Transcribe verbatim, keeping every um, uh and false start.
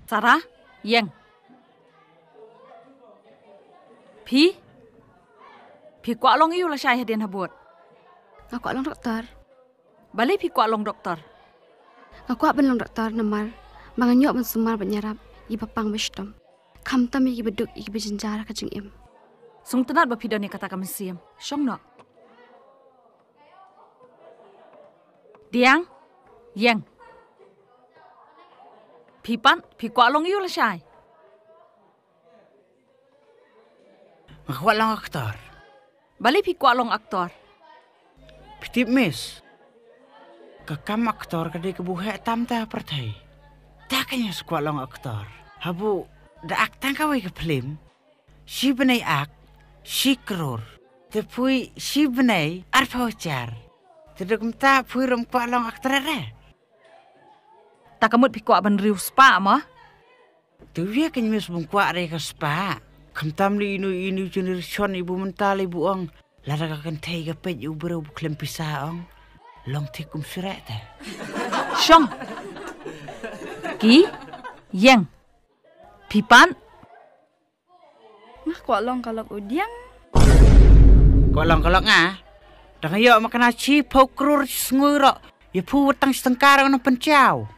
Sarah, ïeng. Phi? Phi kwah long aiu lashai hadien habud? Nga kwah long doktor. Balei phi kwah long doktor? Nga kwah ban long doktor namar ba ngan ïoh ban sumar bad ïarap ïa kiba pang ba shitom, khamtam ïa kiba duk, ïa kiba jynjar ha ka jingim. Sngewtynnat ba phi don ïa kata ka mynsiem. Shong noh. Diang, ïeng. Phi pat, phi kwah long aiu lashai? Nga kwah long aktor. Balei phi kwah long aktor? Phi tip, Miss, ka kam aktor ka dei kaba heh tam ha pyrthei. Te kein nga sa kwah long aktor. Haba da ak tang kawei ka phlim, shi bnai ak, shi klur. Te phi shi bnai arphew hajar. Te da kumta phi ruh kwah long aktor re? Ta ka mut phi kwah ban riew spah mo? Te ïa kein, Miss, bym kwah re ka spah. Khamtam lei ino ino generation iba mynta lei ba ong, lada ka kynthei ka peit ïa u briew ba khlem pisa, ong, long thik kum syreh te. Shong. Ki, ïeng. Phi pat? Nga kwah long ka lok u Diang. Kwah long ka lok nga? Da nga ïoh ma kane shiphew klur shi sngi ruh, ïa phi wat tang shi tyngka ruh ngam pynchaw.